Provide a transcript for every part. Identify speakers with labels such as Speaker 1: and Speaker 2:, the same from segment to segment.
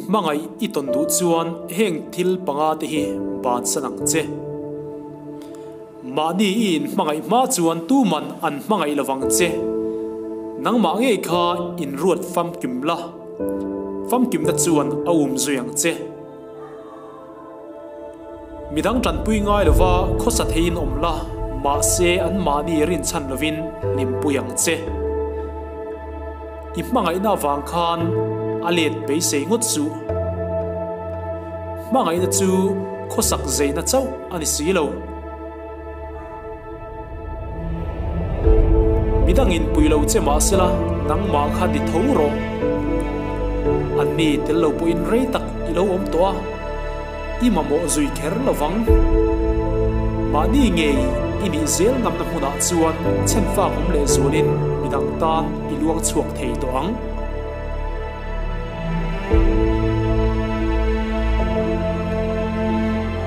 Speaker 1: Hmangaih i tawn duh chuan heng thil panga te hi bansan ang che. Mahni i in hmangaih hma chuan tuman an hmangaih lovang che. Nangmah ngei kha in ruat famkim la, famkimna chuan a um zui ang che. Midang tanpui ngai lova khawsa theiin awm la, mahse anmahni rinchhan lovin hlimpui ang che. I hmangaihna avang khan a let beisei ngawt suh. Hmangaihna chu khawsak zeina chauh a ni si lo. Midangin pui lo che mah sela nangmah kha ni tho rawh. Anni tel lo pawhin rei tak i lo awm tawh a, i mamawh zui kher lo vang. Mahni ngei i nih zel ngamna hmunah chuan chhenfak awm leh zualin midang tan i luang chhuak thei tawh ang.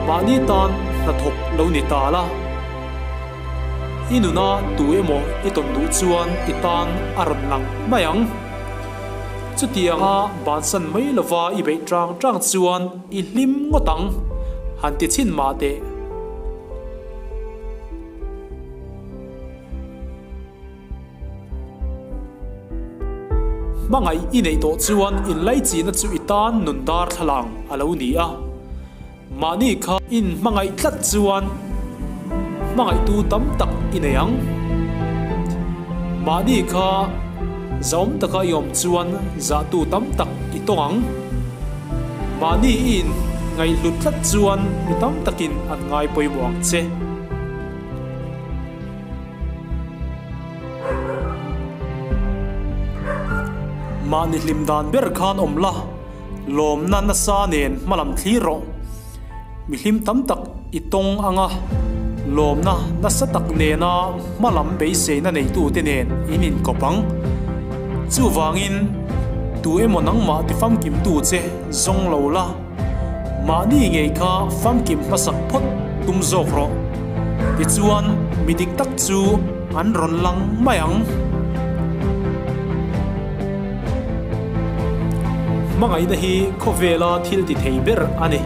Speaker 1: Mahni tan hnathawk lo ni ta la, i nuna tu emaw i tawn duh chuan i tan a rawn lang mai ang. Chutianga bansan mai lova i beih tang tang chuan i hlim ngawt ang, han ti chhin mah teh. Hmangaih i neih tawh chuan inlaichihna chu i tan nun darthlalang a lo ni a. Mahni kha in hmangaih tlat chuan hmangaihtu tam tak i nei ang. Mahni kha zahawm taka i awm chuan zahtu tam tak i tawng ang. Mahni i in ngaihhlut tlat chuan mi tam takin an ngai pawimawh ang che. Mahni hlim dan ber khan awm la, lawmna nasa nen hmalam thlir rawh. Mi hlim tam tak i tawng anga lawmna nasa tak nena hmalam beiseina neitute nen in inkawp ang. Chuvangin, tu emaw nangmah tifamkimtu che zawng lo la. Mahni ngei kha famkim hmasak phawt tum zawk rawh. Tichuan mi dik tak chu an rawn lang mai ang. Hmangaihna hi khawvela thil ti thei ber a ni.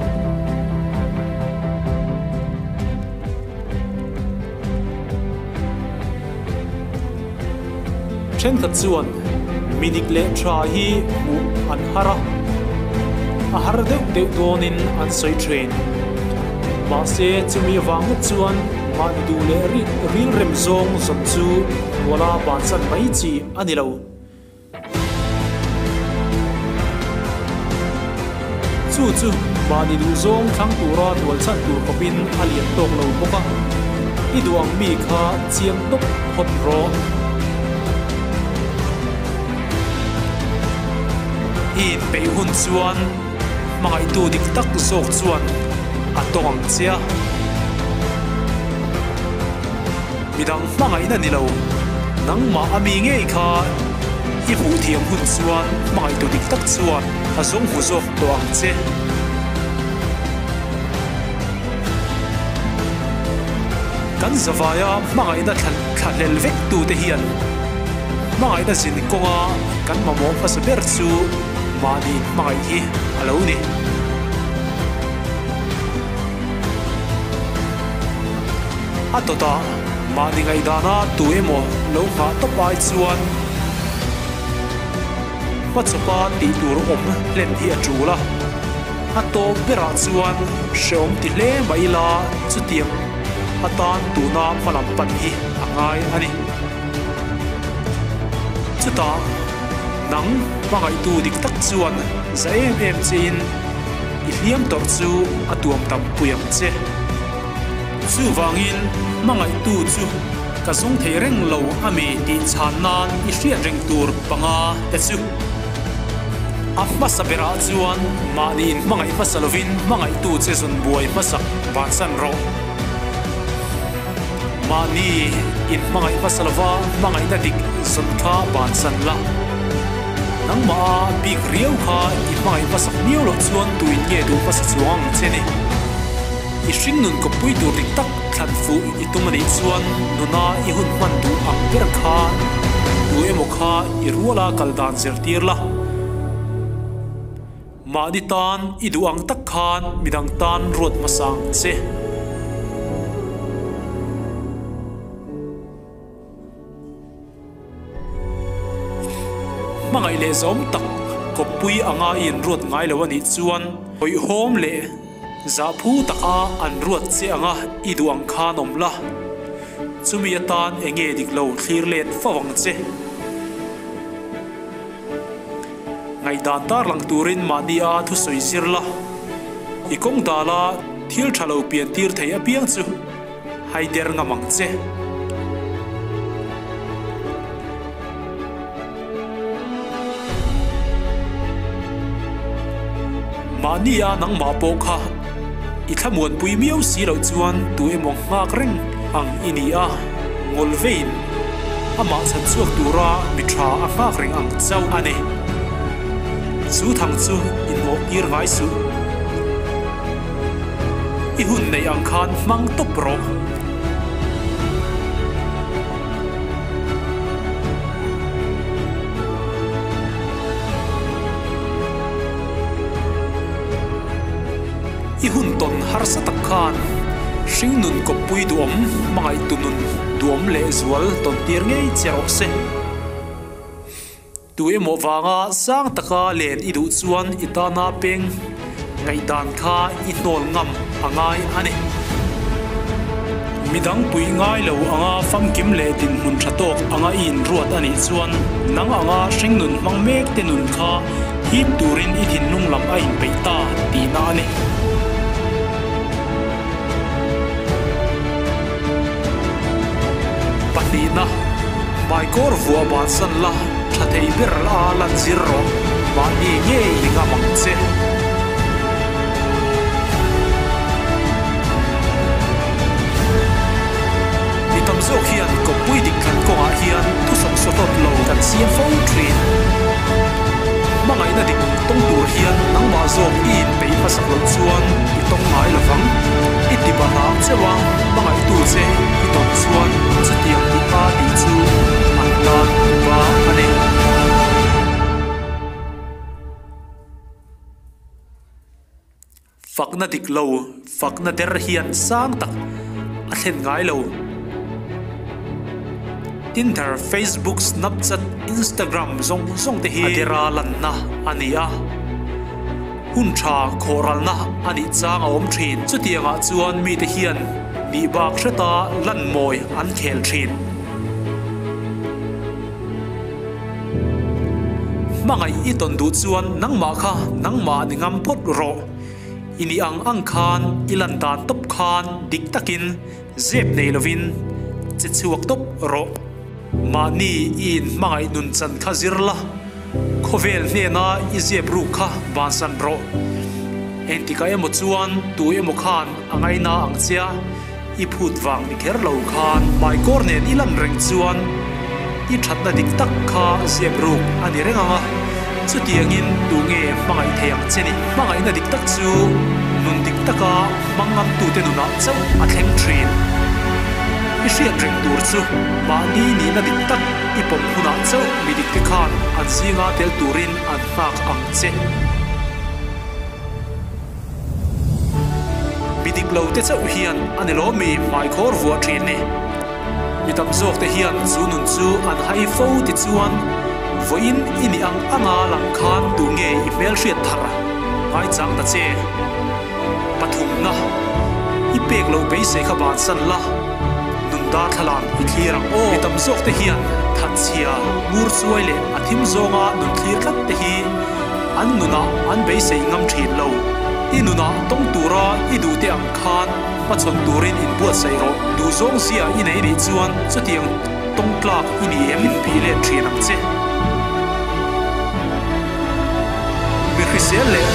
Speaker 1: Thenkhat chuan mi dik leh tha hi hmuh an har a, a har deuh deuh dawnin an sawi thin. Mahse, chumi avang ngawt chuan mahni duh leh rilrem zawng zawm chu hnuala bansan mai chi a ni lo. Chu chu mahni duh zawng thlang tura hnual chhan tur khawpin a lian tawk lo bawk a, i duh ang mi kha chiang tawp phawt rawh. I inpeih hun chuan hmangaihtu dik tak zawk chuan a tawng ang che a. Midang hmangaihna ni lo, nangmah a mi ngei kha i hmuh thiam hun chuan hmangaihtu dik tak chuan a zawng hmu zawk tawh ang che. Kan zavaia hmangaihna thlahlel vek tute hian hmangaihna zin kawnga kan mamawh hmasa ber chu mahni hmangaih hi a lo ni. A dawtah mahni ngaihdana tu emaw lo nghah tawp ai chuan hmachawpa tih tur awm hlen hi a tul a. A tawp berah chuan hreawm ti hle mah ila chutiang atan tuna hmalam pan hi a ngai a ni. Chutah nang hmangaihtu dik tak chuan za em em chein i hliam tawrh chu a tuam tam pui ang che. Chuvangin hmangaihtu chu ka zawng thei reng lo a mi tih chhan nan i hriat reng tur panga te chu. A hmasa berah chuan mahni in hmangaih hmasa lovin hmangaihtu che zawn buai hmasak vansan rawh. Mahni in hmangaih hmasa lova hmangaihna dik zawn kha vansan la. Nangmah a bik riau kha i hmangaih hmasak miau loh chuan tuin nge duh hmasa chuang ang che ni. I hringnun kawppui tur dik tak thlan fuh i tum a nih chuan nuna i hun hman duh ang ber kha tu emaw kha i ruala kal dan zirtir la. Mahni tan i duh ang tak khan midang tan ruat hmasa ang che. Hmangaih leh zawm tak kawppui anga i inruat ngai lo a nih chuan hawihhawm leh zahphu taka an ruat che anga i duh ang khan awm la, chumi atan eng nge dik lo thlir let fo ang che. Ngaihdan tarlang turin mahni a thusawi zir la, i kawng dala thil tha lo pian tir thei apiang chu hai der ngam ang che. Mahni a nangmah pawh kha i thlamuanpui miau si loh chuan tu emaw nghak reng ang i ni a, ngawl vein amah chhan chhuak tura mi tha a nghak reng ang chauh a ni. Chu thang chu inawh tir ngai suh. I hun neih ang khan hmang tawp rawh. I hun tawn harsa tak khan hringnun kawppui duhawm hmangaihtu nun duhawm leh zual tawn tir ngei che rawh se. Tu emaw vanga sang taka len i duh chuan i tana peng ngaihdan kha i hnawl ngam a ngai a ni. Midang pui ngai lo anga famkim leh dinhmun tha tawk anga i inruat a nih chuan nang anga hringnun hmang mek te nun kha hip turin i thinlung lam a inpeih ta tihna a ni. Pahnihna, Hmaikawr vuah bansan la, tha thei ber a lan zir rawh, mahni ngei ni ngam ang che. Mi tam zawk hian kawppui dik thlan kawngah hian thusawm sawhlawt lo kan siam fo thin. Hmangaihna dik tawng tur hian nangmah zawk i inpeih hmasak loh chuan i tawng ngai lo vang. I ti bahlah cheuh a, hmangaihtu che i tawn chuan chutiang tih a tih chu an tan va a ni. Fakna dik lo, fakna der hian sang tak a thlen ngai lo. Tinder, Facebook, Snapchat, Instagram zawng zawng te hi a dera lanna a ni a. Hun tha khawhralna a nih chang a awm thin. Chutiangah chuan mite hian nih bak hreta lan mawi an khel thin. Hmangaih i tawn duh chuan nangmah kha nangmah ni ngam phawt rawh. I nih ang ang khan i lan dan tawp khan dik takin zep nei lovin che chhuak tawp rawh. Mahni i inhmangaih nun chan kha zir la, khawvel hnena i zep ruk kha bansan rawh. Engtikah emaw chuan tu emaw khan a ngaina ang che a. I phut vang ni kher lo khan hmaikawr nen i lan reng chuan i thatna dik tak kha zep ruk a ni reng ang a, chutiangin tu nge hmangaih thei ang che ni? Hmangaihna dik tak chu nun dik taka hmang ngamtute nunah chauh a thleng thin. I hriat reng tur chu mahni nihna dik tak i pawm hunah chauh mi dikte khan an zinga tel turin an nghak ang che. Mi dik lo te chauh hian a ni lawm mi hmaikhawr vuah thin ni. Mi tam zawk te hian chu nun chu an hai fo ti chuan vawiin i nih ang anga lang khan tu nge i hmelhriat thar ngaichang ta che. Pathumna, i pek loh beisei kha bansan la, nun darthlalang i thlir ang aw. Mi tam zawk te hian thatchhia, ngur chuai leh a thim zawnga nun thlir tlat te hi An nunah an beisei ngam thin lo. I nunah tawng tura i duhte ang khan hmachhawn turin inbuatsaih rawh. Duhzawng zia i nei nih chuan chutiang tawng tlak i ni em? Inbih let thin ang che. Mi hrisel leh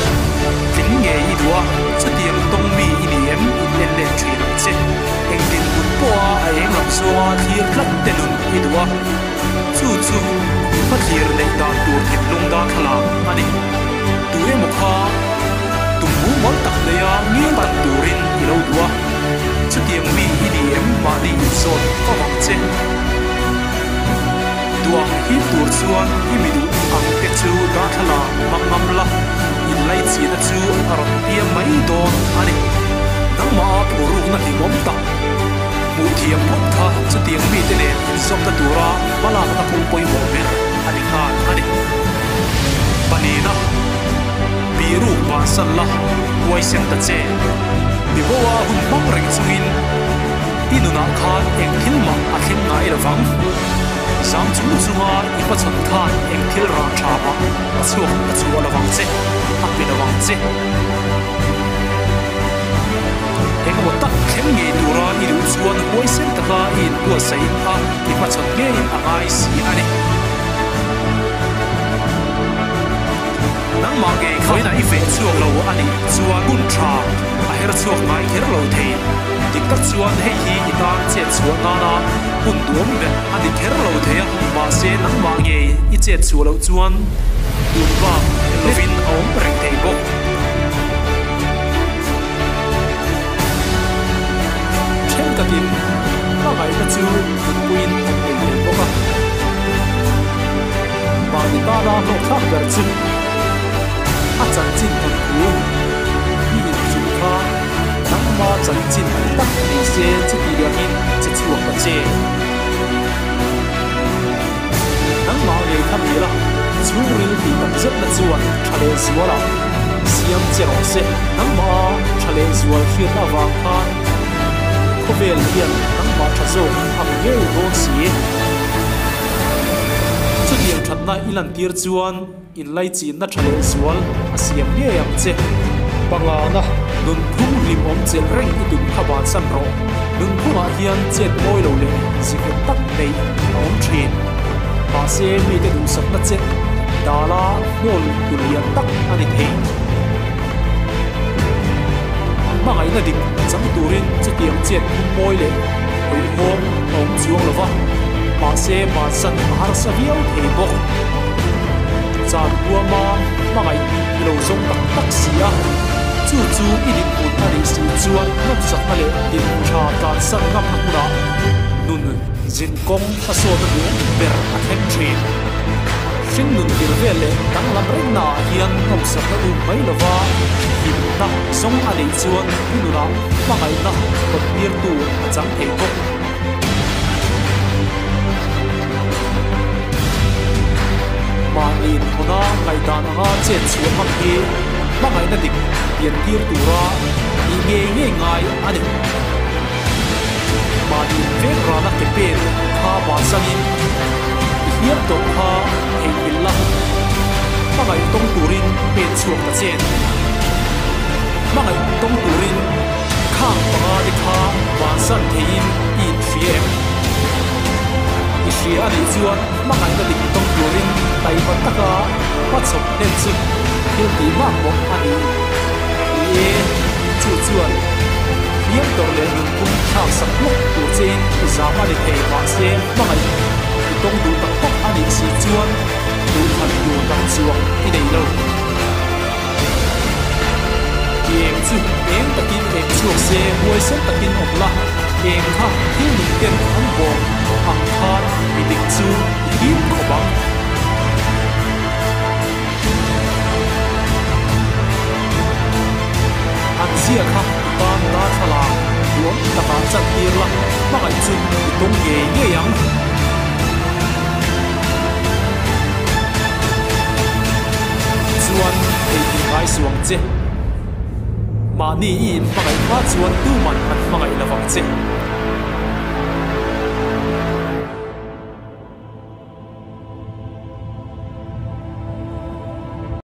Speaker 1: tling ngei i duh a, chutiang tawng mi i ni em? In en let thin ang che. Engtin kut pawha a eng lam zawnga thlir tlat te nun i duh a. Chu chu hmathlir neih dan tur thinlung darthlalang a ni. Tu emaw kha tum mumal tak neia ngil tak turin i lo duh a, chutiang mi i ni em mahni inzawt fo ang che. Duang hip tur chuan i mi duh ang te chu darthlalang hmang ngam la, inlai chin. hmalakna kawng pawimawh ber a ni nghal a ni. Palina, Bihruk bansan la, huaisen ta che. Miboa hun hmang reng chungin i nunah khan eng thil mah a thleng ngai lo vang. Zam chung chunga i hmachhawn khan eng thil rah tha mah a chhuak a chhuah lo vang che, a pe lo vang che. Engemaw tak thleng ngei tura i duh chuan huaisen taka i inbuatsaih a, i hmachhawn ngei a ngai si a ni. Nangmah ngei kha vawiinah i feh chhuak lo a nih chuan hun tha a her chhuak ngai kher lo thei. Dik tak chuan hei hi i tan chet chhuah nana hun duam ber a ni kher lo thei a, mahse nangmah ngei i chet chhuah loh chuan tun bak lovin a awm reng thei bawk. Thenkhatin hmangaihna chu nunpuiin an nei thei bawk a. Mahni tana hlawhthlak ber chu a chanchin thawnthu i inhrilh kha nangma chanchin tak ni se chuti angin che chhuak ta che. Nangmah ngei kha ni la, chhungril tih tak zetna chuan tha leh zualah siam che rawh se. Nangmah a tha leh zual hriatna avang khan khawvel hian nangmah tha zawk a hmu ngei dawn si. Chutiang thatna i lantir chuan inlaichinna tha leh zual a siam ngei ang che. Pangana, nunphung hlimawm chelh reng i tum kha bansan rawh. Nunphungah hian chet mawi lo leh zikhet tak neih a awm thin. Mahse, mite duhsakna che dala hnawl tu lian tak a ni thei. Hmangaihna dik chang turin chutiang chet phung mawi leh hawihhawm a awm chuang lo va, mahse bansan a harsa viau thei bawk. Chan huama hmangaih i lo zawng tak tak si a, chu chu i dinhmun a nih si chuan nawmsakna leh dinhmun tha tlansan ngamna hmunah nun zin kawng hmasawnna duhawm ber a thleng thin. Hringnun tir vel leh danglam rengnaah hian nawmsakna um mai lova hlimna zawng a neih chuan i nunah hmangaihna tawptirtu a chang thei bawk. Mahni inhawna ngaihdan anga chet chhuah hmang hi hmangaihna dik piantir tura tih ngei ngei ngai a ni. Mahni inveng rana ke pen kha bansanin i hliam tawh kha theihnghilh la, hmangaih tawng turin pen chhuak ta chen. Hmangaih tawng turin khang panga te kha bansan theiin i inhria em? I hria a nih chuan hmangaihna dik tawng turin taima taka hmachhawp hnem chu thil tih mak bawk a ni. Ni e, chu chuan hliam tawrh leh nunphung thlak sak hlawk tur chein i zam a ni thei mahse hmangaih i tawng duh tak tak a nih si chuan duhthlan tur dang chuang i nei lo. I eng chu eng takin eng chhuak se huaisen takin awm la, eng kha thil nung ten an bawm ang khan mi dik chu i him khawp ang. An zia kha i tan darthlalang duam takah chantir la, hmangaih chu i tum ngei ngei ang. Chuan theihnghilh ngai suang che. Mahni i inhmangaih hma chuan tuman an hmangaih lovang che.